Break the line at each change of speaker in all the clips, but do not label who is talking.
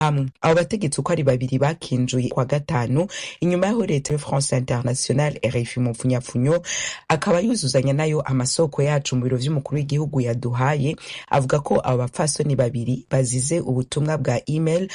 Hamwe abo bategetsi uko ari babiri bakinjuye kwa gatanu inyuma y'aho leta ya France Internationale, RFI mu mfunyapfunyo, akaba yuzuzanya nayo amasoko yacu mu biro vy'umukuru w'igihugu yaduhaye, avuga ko abo bapfasoni babiri bazize ubutumwa bwa email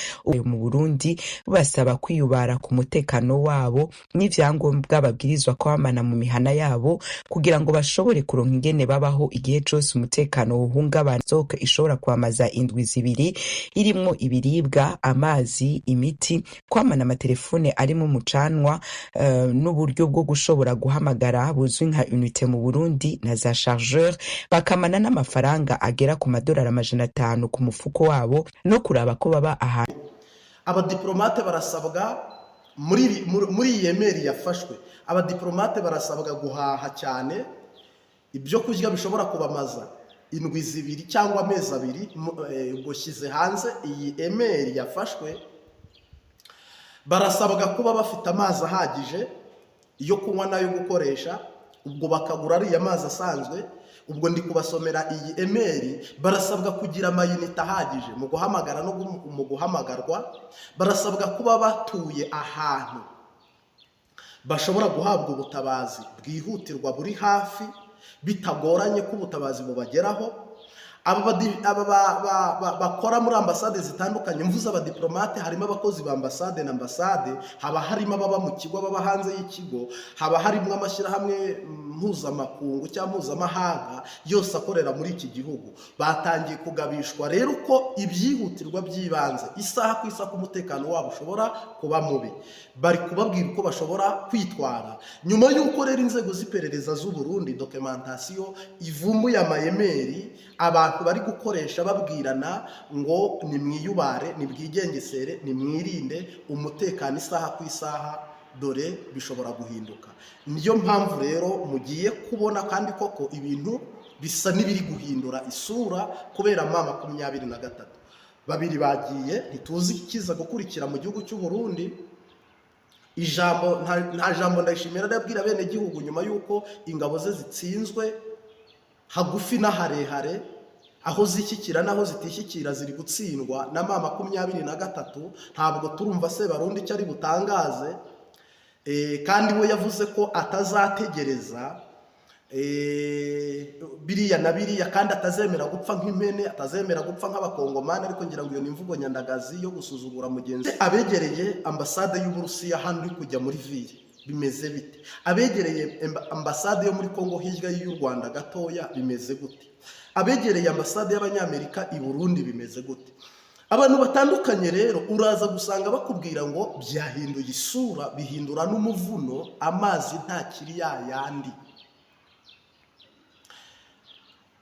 mu Burundi basaba kwiyubara ku mutekano wabo n'ivyangombwa babwirizwa kwamana mu mihana yabo kugira ngo bashobore kuronka ingene babaho igihe cose umutekano wohungabana. Stock ishobora kwamaza indwi 2 irimwo ibiribwa, amazi, imiti, kwamana amatelefone arimo umucanwa n'uburyo bwo gushobora guhamagara buzwi nka unité mu Burundi na za chargeur, bakamana n'amafaranga agera ku madolari 500 ku mufuko wabo no kuraba ko baba ahantu.
Abadiplomate barasabwa muri iyi email yafashwe, abadiplomate barasabwa guhaha cyane ibyo kurya bishobora kubamaza indwi 2 cyangwa amezi 2. Ubwo shyize hanze iyi email yafashwe. Barasabwa kuba bafite amazi ahagije yo kunywa n'ayo gukoresha, ubwo bakagura ariya mazi asanzwe. Ubwo ndi kubasomera iyi email. Barasabwa kugira amayinite ahagije mu guhamagara no mu guhamagarwa. Barasabwa kuba batuye ahantu bashobora guhabwa ubutabazi bwihutirwa buri hafi bitagoranye ko ubutabazi bubageraho. Aba bakora muri ambasade zitandukanye, mvuze abadiplomate, harimo abakozi ba ambasade na ambasade, haba harimo ababa mu kigo, baba hanze y'ikigo, haba harimo amashyirahamwe mpuzamakungu cyangwa mpuzamahanga yose akorera muri iki gihugu. Batangiye kugabishwa rero ko ibyihutirwa by'ibanze, isaha ku isaha, ko umutekano wabo ushobora kuba mubi. Bari kubabwira uko bashobora kwitwara. Nyuma y'uko rero inzego z'iperereza z'u Burundi, documentation ivumbuye ama email abantu bari gukoresha babwirana ngo nimwiyubare, nimwigengesere, nimwirinde umutekano, isaha ku isaha dore bishobora guhinduka. Niyo mpamvu rero mugiye kubona kandi koko ibintu bisa n'ibiri guhindura isura kubera M23. Babiri bagiye, ntituzi ikiza gukurikira mu gihugu cy'u Burundi. Ijambo nta jambo Ndayishimira arabwira bene gihugu nyuma y'uko ingabo ze zitsinzwe hagufi n'aharehare, aho zishyikira n'aho zitishyikira ziri gutsindwa na M23. Ntabwo turumva se Barundi icyo ari butangaze. Kandi we yavuze ko atazategereza biriya na biriya, kandi atazemera gupfa nk'impene, atazemera gupfa nk'abakongomani. Ariko ngira ngo iyo ni imvugo nyandagazi yo gusuzugura mugenzi. Abegereye ambasade y'Uburusiya hano uri kujya muri ville bimeze bite? Abegereye ambasade yo muri Kongo hirya y'u Rwanda gatoya bimeze gute? Abegereye ambasade y'Abanyamerika i Burundi bimeze gute? Abantu batandukanye rero uraza gusanga bakubwira ngo byahinduye isura, bihindura n'umuvuno, amazi ntakiri ya yandi.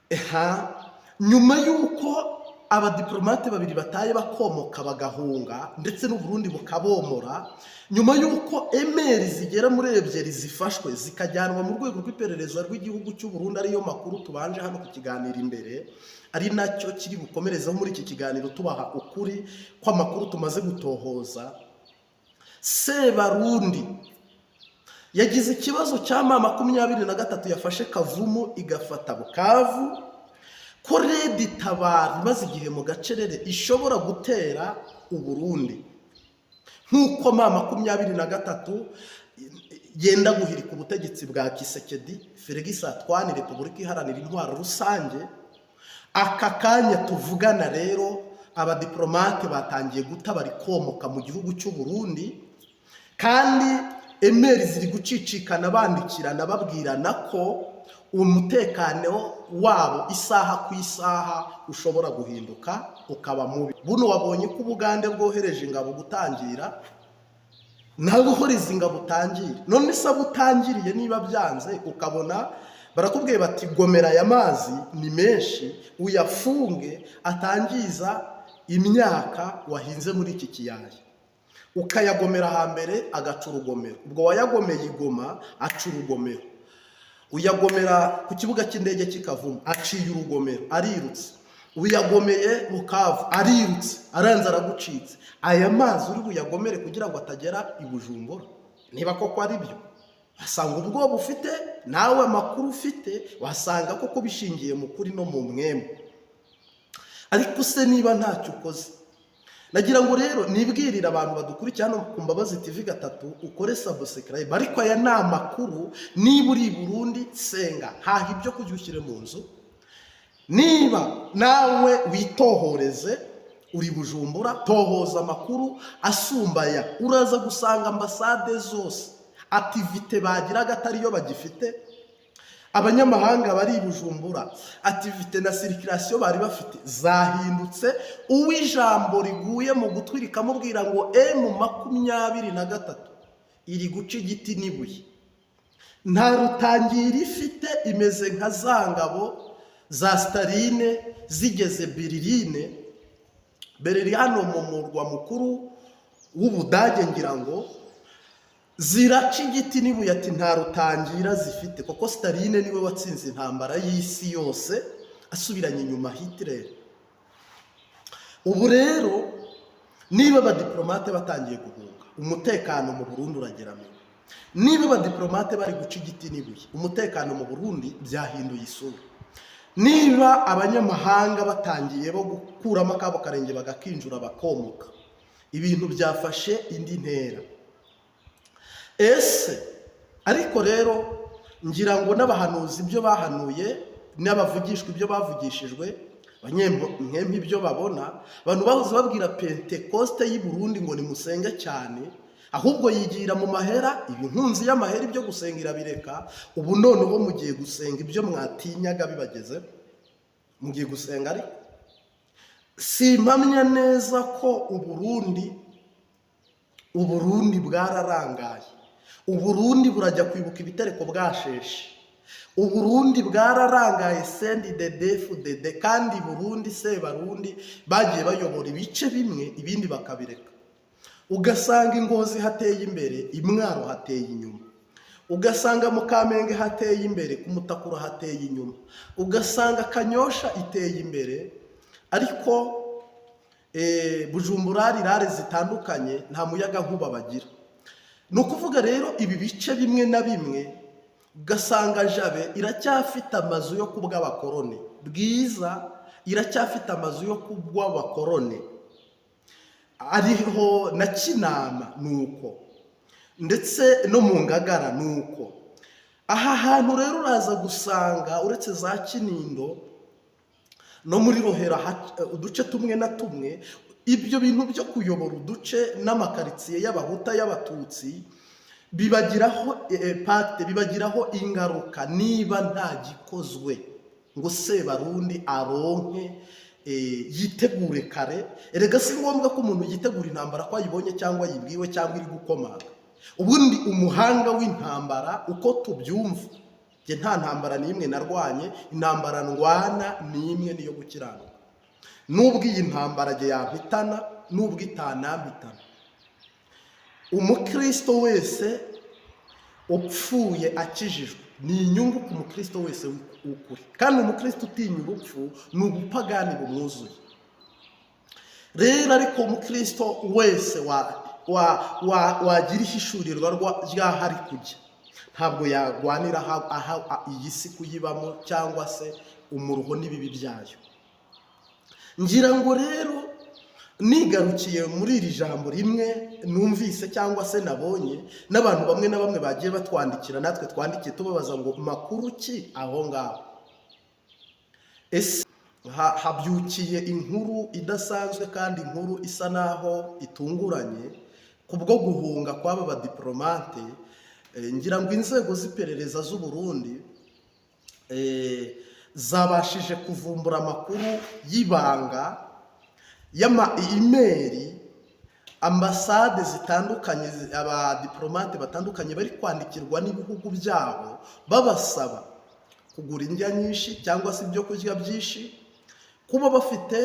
Eha, nyuma y'uko abadiplomate babiri bataye bakomoka bagahunga, ndetse n'Uburundi bukabomora, nyuma y'uko email zigera muri ebyiri zifashwe zikajyanwa mu rwego rw'iperereza rw'igihugu cy'u Burundi, ariyo makuru tubanje hano ku kiganiro imbere, ari nacyo kiri bukomerezeho muri iki kiganiro, tubaha ukuri kw'amakuru tumaze gutohoza. Sebarundi yagize ikibazo cya M23 yafashe Kavumu, igafata Bukavu, ko RED Tabara imaze igihe mu gacerere ishobora gutera Uburundi nk'uko M23 yenda guhirika ubutegetsi bwa Tshisekedi Félix Antoine, Repubulika Iharanira Intwaro Rusange. Aka kanya tuvugana rero, abadiplomate batangiye guta bari komoka mu gihugu cy'u Burundi, kandi email ziri gucicikana, bandikirana babwirana ko umutekano wabo isaha ku isaha ushobora guhinduka ukaba mubi. Buno wabonye ko Ubugande bwohereje ingabo gutangira, nawe uhoreza ingabo utangire. None se abo utangiriye niba byanze, ukabona barakubwiye bati gomera aya mazi ni menshi, uyafunge atangiza imyaka wahinze muri iki kiyaya, ukayagomera hambere agaca urugomero. Ubwo wayagomeye igoma aca urugomero, uyagomera ku kibuga cy'indege cy'i Kavumu aciye urugomero arirutse, uyagomeye Bukavu arirutse, aranze aragucitse. Aya mazi uri buyagomere kugira ngo atagera i Bujumbura? Niba koko ari byo, wasanga ubwoba ufite nawe, amakuru ufite, wasanga koko bishingiye mu kuri no mu mwemu. Ariko se niba ntacyo ukoze, Nagira ngo rero nibwirire abantu badukurikiye hano ku Mbabazi TV 3, ukore subscribe. Ariko aya ni amakuru. Niba uri i Burundi, senga, haha ibyo kurya ushyire mu nzu. Niba nawe witohoreze uri Bujumbura, tohoza amakuru asumbaya. Uraza gusanga ambasade zose activité bagiraga atariyo bagifite. Abanyamahanga bari i Bujumbura, activité na circulation bari bafite zahindutse. Uw'ijambo riguye mu gutwi rikamubwira ngo M23 iri guca igiti n'ibuye, nta rutangira ifite, imeze nka za ngabo za Staline zigeze Berline. Berlin hano mu murwa mukuru w'Ubudage, ngira ngo ziraca igiti n'ibuye, ati nta rutangira zifite, kuko Staline niwe watsinze intambara y'isi yose asubiranye inyuma Hitler. Ubu rero niba abadiplomate batangiye guhunga, umutekano mu Burundi urageramiwe. Niba abadiplomate bari guca igiti n'ibuye, umutekano mu Burundi byahinduye isura. Niba abanyamahanga batangiye bo gukuramo akabo karenge bagakinjura bakomoka, ibintu byafashe indi ntera. Ese ariko rero ngira ngo n'abahanuzi ibyo bahanuye, n'abavugishwa ibyo bavugishijwe, abanyempembe ibyo babona, abantu bahoze babwira Pentekoste y'i Burundi ngo nimusenge cyane, ahubwo yigira mu mahera, iba inkunzi y'amahera, ibyo gusenga irabireka. Ubu noneho mugiye gusenga ibyo mwatinyaga bibageze, mugiye gusenga. Ariko simpamya neza ko Uburundi bwararangaye. Uburundi burajya kwibuka ibitereko bwasheshe. Uburundi bwararangaye CNDD-FDD, kandi Burundi Sebarundi bagiye bayobora ibice bimwe, ibindi bakabireka. Ugasanga i Ngozi hateye imbere, i Mwaro hateye inyuma. Ugasanga mu Kamenge hateye imbere, ku Mutakura hateye inyuma. Ugasanga Kanyosha iteye imbere, ariko Bujumbura rirare zitandukanye nta muyaga nkuba bagira. Ni ukuvuga rero ibi bice bimwe na bimwe, ugasanga Jabe iracyafite amazu yo kubw'abakoroni, Bwiza iracyafite amazu yo kubw'abakoroni, ariho na Kinama ni uko, ndetse no mu Ngagara ni uko. Aha hantu rero uraza gusanga uretse za Kinindo no muri Rohera, uduce tumwe na tumwe, ibyo bintu byo kuyobora uduce n'amakaritsiye y'Abahuta, y'Abatutsi, bibagiraho impact, bibagiraho ingaruka niba nta gikozwe ngo Sebarundi aronke yitegure kare. Erega si ngombwa ko umuntu yitegura intambara ko ayibonye cyangwa ayibwiwe cyangwa iri gukomanga. Ubundi umuhanga w'intambara uko tubyumva, njye nta ntambara n'imwe narwanye. Intambara ndwana ni imwe, niyo gukiranuka. Nubwo iyi ntambara njye yampitana, nubwo itanampitana, umukristo wese upfuye akijijwe ni inyungu ku mukristo wese w'ukuri. Kandi umukristo utinya urupfu ni ubupagani bumwuzuye rero. Ariko umukristo wese wagira ihishurirwa ry'aho ari kujya, ntabwo yarwanira iyi si kuyibamo cyangwa se umuruho n'ibibi byayo. Ngira ngo rero nigarukiye muri iri jambo rimwe numvise cyangwa se nabonye n'abantu bamwe na bamwe bagiye batwandikira, natwe twandikiye tubabaza ngo makuru ki aho ngaho? Ese habyukiye inkuru idasanzwe kandi inkuru isa naho itunguranye kubwo guhunga kw'aba badiplomate? Ngira ngo inzego z'iperereza z'u Burundi zabashije kuvumbura amakuru y'ibanga y'ama email ambasade zitandukanye, abadiplomate batandukanye bari kwandikirwa n'ibihugu byabo babasaba kugura indya nyinshi cyangwa se ibyo kurya byinshi, kuba bafite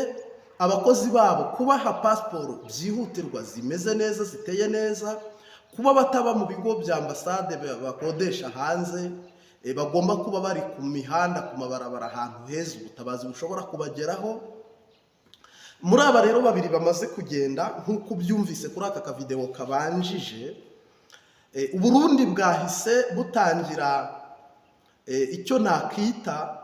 abakozi babo, kubaha pasiporo byihutirwa zimeze neza, ziteye neza, kuba bataba mu bigo bya ambasade bakodesha hanze, bagomba kuba bari ku mihanda, ku mabarabara, ahantu heza ubutabazi bushobora kubageraho. Muri aba rero babiri bamaze kugenda, nk'uko ubyumvise kuri aka kavidewo kabanjije, Uburundi bwahise butangira icyo nakita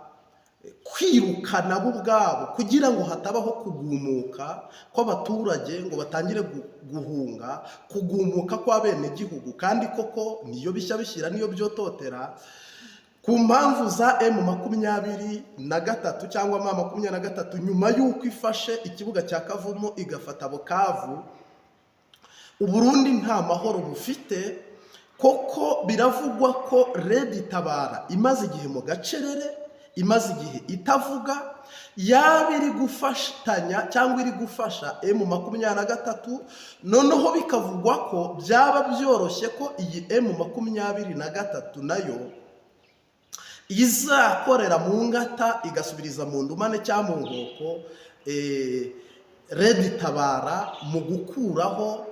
Kwirukana bo ubwabo kugira ngo hatabaho kugumuka kw'abaturage, ngo batangire guhunga, kugumuka kw'abenegihugu. Kandi koko niyo bishya bishyira, niyo byototera ku mpamvu za M23 cyangwa M23, nyuma y'uko ifashe ikibuga cya Kavumu, igafata Bukavu, Uburundi nta mahoro bufite. Koko biravugwa ko RED Tabara imaze igihe mu gacerere, imaze igihe itavuga, yaba iri gufatanya cyangwa iri gufasha M23. Noneho bikavugwa ko byaba byoroshye ko iyi M23 nayo izakorera mu ngata, igasubiriza mu ndumane cyangwa mu nkoko RED Tabara mu gukuraho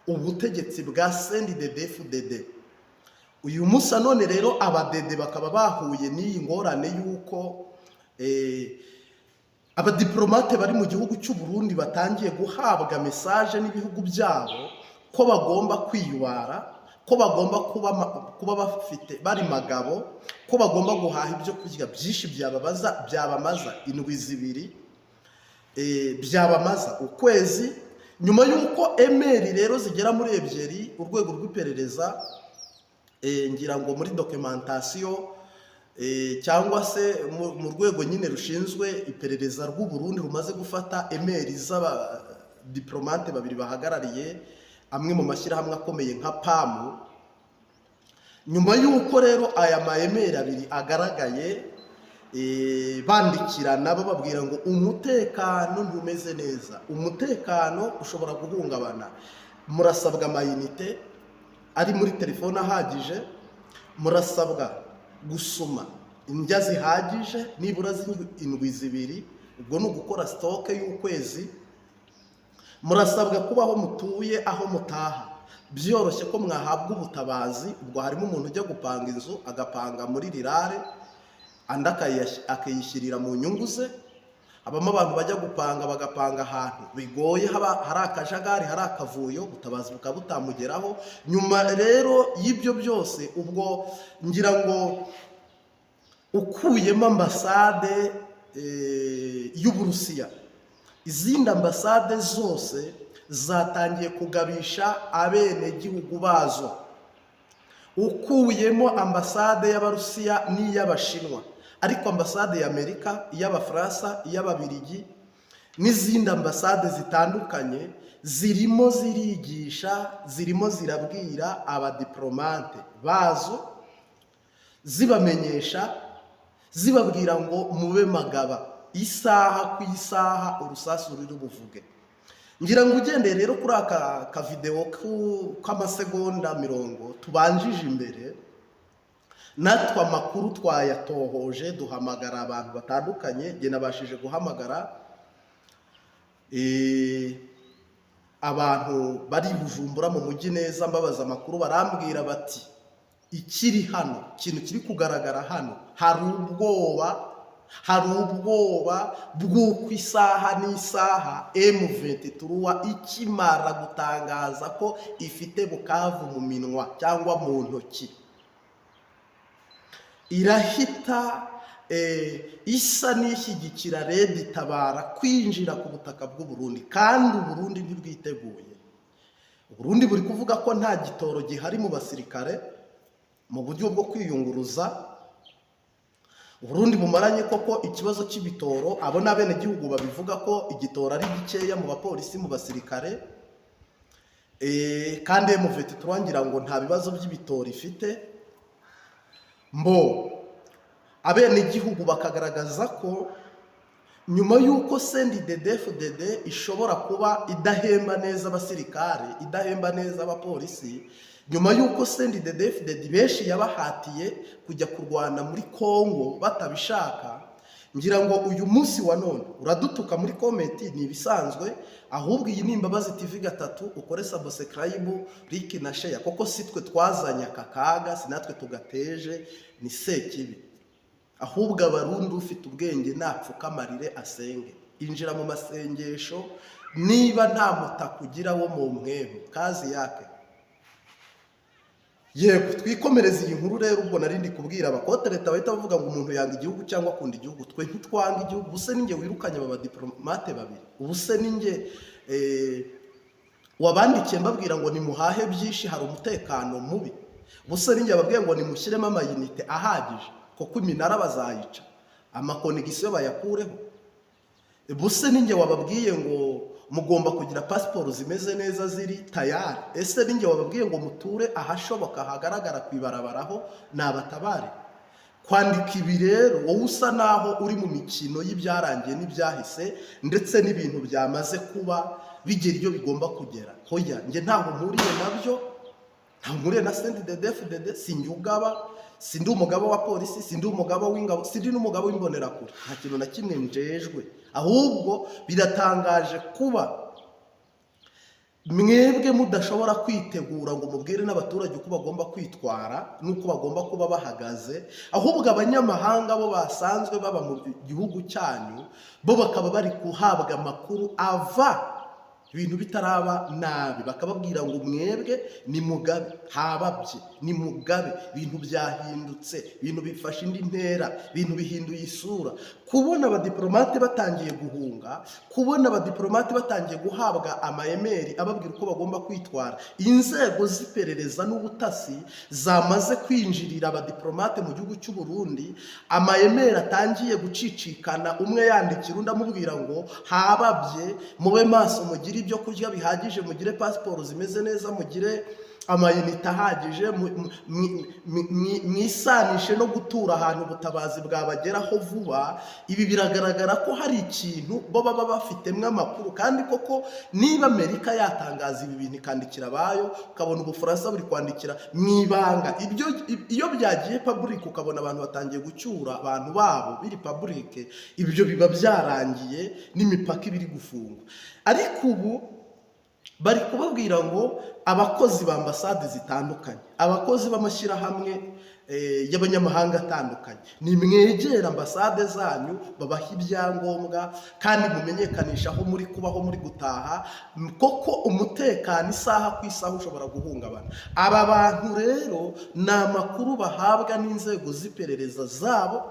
ubutegetsi bwa CNDD-FDD. Uyu munsi none rero abadede bakaba bahuye n'iyi ngorane y'uko abadiplomate bari mu gihugu cy'u Burundi batangiye guhabwa message n'ibihugu byabo ko bagomba kwiyubara, ko bagomba kuba bafite bari magabo, ko bagomba guhaha ibyo kurya byinshi byababaza, byabamaza indwi 2, byabamaza ukwezi. Nyuma y'uko email rero zigera muri ebyiri, urwego rw'iperereza, ngira ngo muri documentation, cyangwa se mu rwego nyine rushinzwe iperereza rw'u Burundi, rumaze gufata email z'abadiplomate babiri bahagarariye amwe mu mashyirahamwe akomeye nka PAM. Nyuma y'uko rero aya ma email abiri agaragaye, bandikirana bababwira ngo umutekano ntumeze neza, umutekano ushobora guhungabana, murasabwa amayinite ari muri telefone ahagije, murasabwa gusoma indya zihagije nibura indwi 2, ubwo ni ugukora stock y'ukwezi, murasabwa kuba aho mutuye, aho mutaha byoroshye ko mwahabwa ubutabazi. Ubwo harimo umuntu ujya gupanga inzu, agapanga muri rirare, andi akayishyirira mu nyungu ze. Habamo abantu bajya gupanga, bagapanga ahantu bigoye, haba hari akajagari, hari akavuyo, ubutabazi bukaba butamugeraho. Nyuma rero y'ibyo byose, ubwo ngira ngo ukuyemo ambasade y'Uburusiya, izindi ambasade zose zatangiye kugabisha abenegihugu bazo. Ukuyemo ambasade y'Abarusiya n'iy'Abashinwa, ariko ambasade y'Amerika, iy'Abafaransa, iy'Ababirigi n'izindi ambasade zitandukanye zirimo zirigisha, zirimo zirabwira abadiplomate bazo, zibamenyesha, zibabwira ngo mube magaba, isaha ku isaha urusasu ruri buvuge. Ngira ngo ugendeye rero kuri aka kavidewo k'amasegonda 40 tubanjije imbere, natwe amakuru twayatohoje, duhamagara abantu batandukanye. Njye nabashije guhamagara abantu bari i Bujumbura mu mujyi neza, mbabaza amakuru, barambwira bati ikiri hano, ikintu kiri kugaragara hano, hari ubwoba, hari ubwoba bw'uko isaha n'isaha M23 ikimara gutangaza ko ifite Bukavu mu minwa cyangwa mu ntoki, irahita isa n'ishyigikira RED Tabara kwinjira ku butaka bw'u Burundi, kandi Uburundi ntibwiteguye. Uburundi buri kuvuga ko nta gitoro gihari mu basirikare, mu buryo bwo kwiyunguruza. Uburundi bumaranye koko ikibazo cy'ibitoro, abo ni abenegihugu babivuga ko igitoro ari gikeya mu bapolisi, mu basirikare. Kandi M23 ngira ngo nta bibazo by'ibitoro ifite. Mbo abenegihugu bakagaragaza ko nyuma y'uko CNDD-FDD ishobora kuba idahemba neza abasirikare, idahemba neza abapolisi, nyuma y'uko CNDD-FDD benshi yabahatiye kujya kurwana muri Congo batabishaka. Ngira ngo uyu munsi wa none uradutuka muri comment, ni ibisanzwe. Ahubwo iyi ni Imbabazi TV 3, ukore subscribe, like na share, kuko si twe twazanye aka kaga, si natwe tugateje, ni Sekibi. Ahubwo Abarundi, ufite ubwenge napfukamarire asenge, injira mu masengesho. Niba nta mutaka ugira wo mu mwemu kazi yake. Yego, twikomereze iyi nkuru rero. Ubwo nari ndi kubwira abakotereta bahita bavuga ngo umuntu yanga igihugu cyangwa akunda igihugu. Twe ntitwanga igihugu. Ubuse ninjye wirukanye aba badiplomate babiri? Ubuse ninjye wabandikiye mbabwira ngo nimuhahe byinshi, hari umutekano mubi? Ubuse ninjye wababwiye ngo nimushyiremo amayinite ahagije kuko iminara bazayica, ama connexion bayakureho? Ubuse ninjye wababwiye ngo mugomba kugira pasiporo zimeze neza, ziri tayari? Ese ninjye wababwiye ngo muture ahashoboka hagaragara ku ibarabara aho nabatabare? Kwandika ibi rero, wowe usa naho uri mu mikino y'ibyarangiye n'ibyahise, ndetse n'ibintu byamaze kuba bigera iyo bigomba kugera. Hoya, njye ntaho mpuriye nabyo, ntaho mpuriye na CNDD-FDD. Sinjye ugaba, sindi umugaba wa polisi, sindi umugaba w'ingabo, sindi n'umugaba w'imbonerakure. Nta kintu na kimwe njejwe. Ahubwo biratangaje kuba mwebwe mudashobora kwitegura ngo mubwire n'abaturage uko bagomba kwitwara n'uko bagomba kuba bahagaze, ahubwo abanyamahanga bo basanzwe baba mu gihugu cyanyu bo bakaba bari guhabwa amakuru ava ibintu bitaraba nabi, bakababwira ngo mwebwe ni mugabe, hababye, ni mugabe, ibintu byahindutse, ibintu bifashe indi ntera, ibintu bihinduye isura. Kubona abadiplomate batangiye guhunga, kubona abadiplomate batangiye guhabwa ama email ababwira uko bagomba kwitwara, inzego z'iperereza n'ubutasi zamaze kwinjirira abadiplomate mu gihugu cy'u Burundi, ama email atangiye gucicikana, umwe yandikira undi amubwira ngo hababye, mube maso, mugire ibyo kurya bihagije, mugire pasiporo zimeze neza, mugire amayinite ahagije, mwisanishe no gutura ahantu ubutabazi bwabageraho vuba. Ibi biragaragara ko hari ikintu bo baba bafitemo amakuru. Kandi koko niba Amerika yatangaza ibi bintu, ikandikira abayo, ukabona Ubufaransa buri kwandikira mu ibanga, ibyo iyo byagiye public, ukabona abantu batangiye gucyura abantu babo biri public, ibyo biba byarangiye n'imipaka iba iri gufungwa. Ariko ubu bari kubabwira ngo abakozi ba ambasade zitandukanye, abakozi b'amashyirahamwe y'abanyamahanga atandukanye, nimwegere ambasade zanyu babahe ibyangombwa kandi mumenyekanisha aho muri kubaho, muri gutaha, koko umutekano isaha ku isaha ushobora guhungabana. Aba bantu rero ni amakuru bahabwa n'inzego z'iperereza zabo,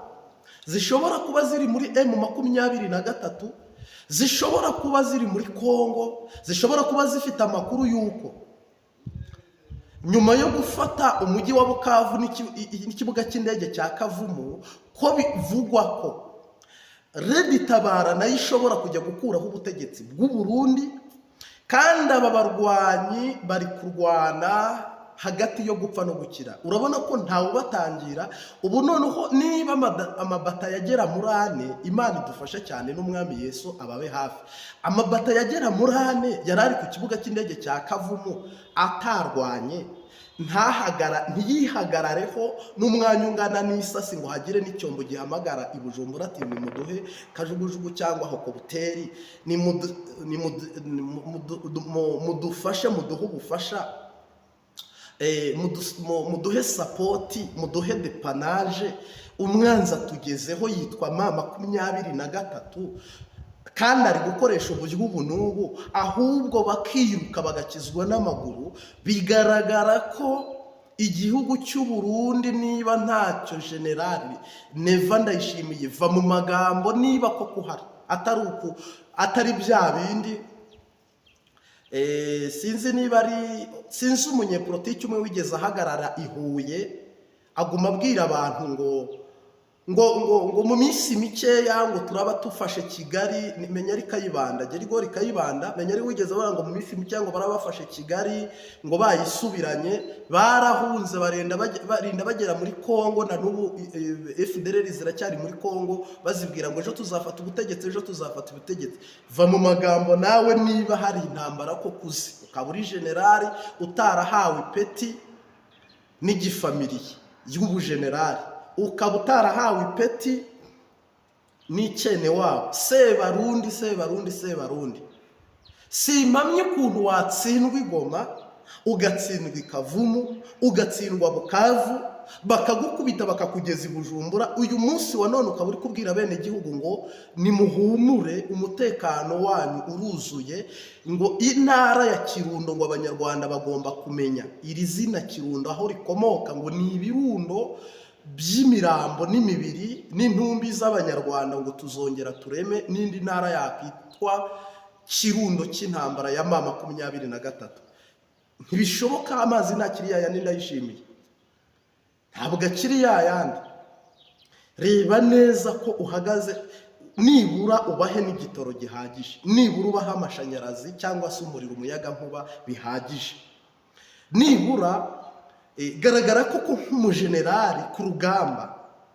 zishobora kuba ziri muri M23, zishobora kuba ziri muri Kongo, zishobora kuba zifite amakuru y'uko nyuma yo gufata umujyi wa Bukavu n'ikibuga cy'indege cya Kavumu, ko bivugwa ko RED Tabara nayo ishobora kujya gukuraho ubutegetsi bw'u Burundi. Kandi aba barwanyi bari kurwana hagati yo gupfa no gukira. Urabona ko ntawubatangira ubu. Noneho niba amabata yagera muri ane, Imana idufashe cyane n'Umwami Yesu ababe hafi, amabata yagera muri ane yari ari ku kibuga cy'indege cya Kavumu atarwanye, ntiyihagarareho n'umwanya ungana n'isasi ngo hagire n'icyombo gihamagara i Bujumbura ati nimuduhe kajugujugu cyangwa hokobuteri, mudufashe, muduhe ubufasha, muduhe support, muduhe dépannage, umwanzi atugezeho yitwa M23 kandi ari gukoresha uburyo ubu n'ubu, ahubwo bakiruka bagakizwa n'amaguru. Bigaragara ko igihugu cy'u Burundi, niba ntacyo, General Neva Ndayishimiye, va mu magambo, niba koko uhari, atari uku, atari bya bindi. Sinzi niba ari, sinzi umunyepolitiki umwe wigeze ahagarara i Huye aguma abwira abantu ngo mu minsi mikeya ngo turaba tufashe Kigali. Menya ari Kayibanda, Gerigori Kayibanda, menya ari wigeze avuga ngo mu minsi mikeya ngo baraba bafashe Kigali, ngo bayisubiranye. Barahunze, barenda barinda bagera muri Kongo, na n'ubu FDLR ziracyari muri Kongo, bazibwira ngo ejo tuzafata ubutegetsi, ejo tuzafata ubutegetsi. Va mu magambo nawe niba hari intambara ko kuzi, ukaba uri generali utarahawe ipeti n'igifamiliye y'ubujenerali, ukaba utarahawe ipeti n'ikene wabo Sebarundi, Sebarundi, Sebarundi, simpamye ukuntu watsindwa i Goma, ugatsindwa i Kavumu, ugatsindwa Bukavu. Bakagukubita, bakakugeza i Bujumbura. Uyu munsi wa none ukaba uri kubwira bene gihugu ngo nimuhumure, umutekano wanyu uruzuye, ngo intara ya Kirundo, ngo Abanyarwanda bagomba kumenya iri zina Kirundo aho rikomoka, ngo ni ibirundo by'imirambo n'imibiri n'intumbi z'Abanyarwanda, ngo tuzongera tureme n'indi ntara yakwitwa Kirundo cy'intambara ya M23. Ntibishoboka. Amazi ntakiri yayandi, ndayishimiye, ntabwo akiri yayandi. Reba neza ko uhagaze, nibura ubahe n'igitoro gihagije, nibura ubahe amashanyarazi cyangwa se umuriro, umuyagankuba bihagije. Nibura garagara koko nk'umujenerali ku rugamba,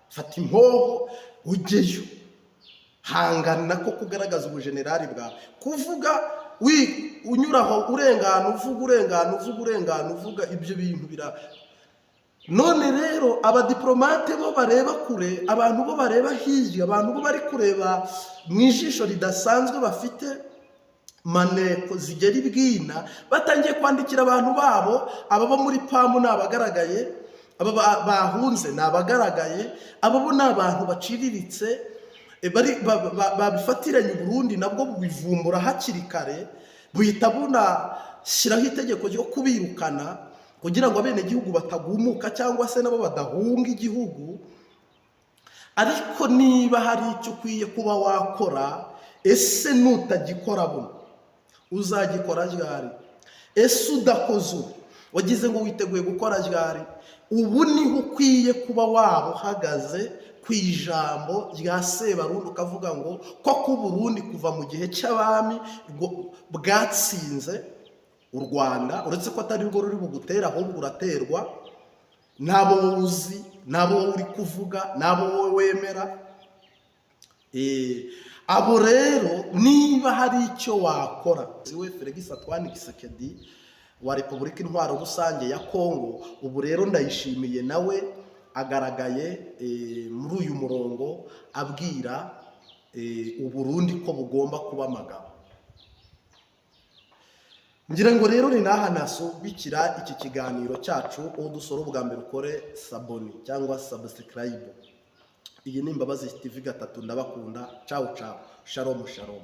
fata impoho ujyeyo, hangana ko kugaragaza ubujenerali bwawe. Kuvuga unyuraho urengana, uvuga urengana, uvuga urengana, uvuga ibyo bintu bira. None rero abadiplomate bo bareba kure, abantu bo bareba hirya, abantu bo bari kureba mu ijisho ridasanzwe, bafite maneko zigera ibwina, batangiye kwandikira abantu babo. Aba bo muri PAM ni abagaragaye, aba bahunze ni abagaragaye, abo bo ni abantu baciriritse, babifatiranye. Uburundi nabwo bubivumbura hakiri kare, buhita bunashyiraho itegeko ryo kubirukana kugira ngo abenegihugu batagumuka cyangwa se nabo badahunga igihugu. Ariko niba hari icyo ukwiye kuba wakora, ese nutagikora buno uzagikora ryari? Ese udakoze ubu, wagize ngo witeguye gukora ryari? Ubu niho ukwiye kuba waba uhagaze ku ijambo rya Sebarundi, ukavuga ngo koko Uburundi kuva mu gihe cy'abami ngo bwatsinze u Rwanda, uretse ko atari rwo ruri bugutere, ahubwo uraterwa n'abo wowe uzi, n'abo wowe uri kuvuga, n'abo wowe wemera. Abo rero, niba hari icyo wakora, we Felix Antoine Tshisekedi wa Repubulika Intwaro Rusange ya Kongo, ubu rero Ndayishimiye nawe agaragaye muri uyu murongo abwira Uburundi ko bugomba kuba amagabo. Ngira ngo rero ni n'aha nasubikira iki kiganiro cyacu. Uwo dusora ubwa mbere, ukore s'abonner cyangwa subscribe. Iyi ni Imbabazi TV 3. Ndabakunda. Cawu cawu, shalom shalom.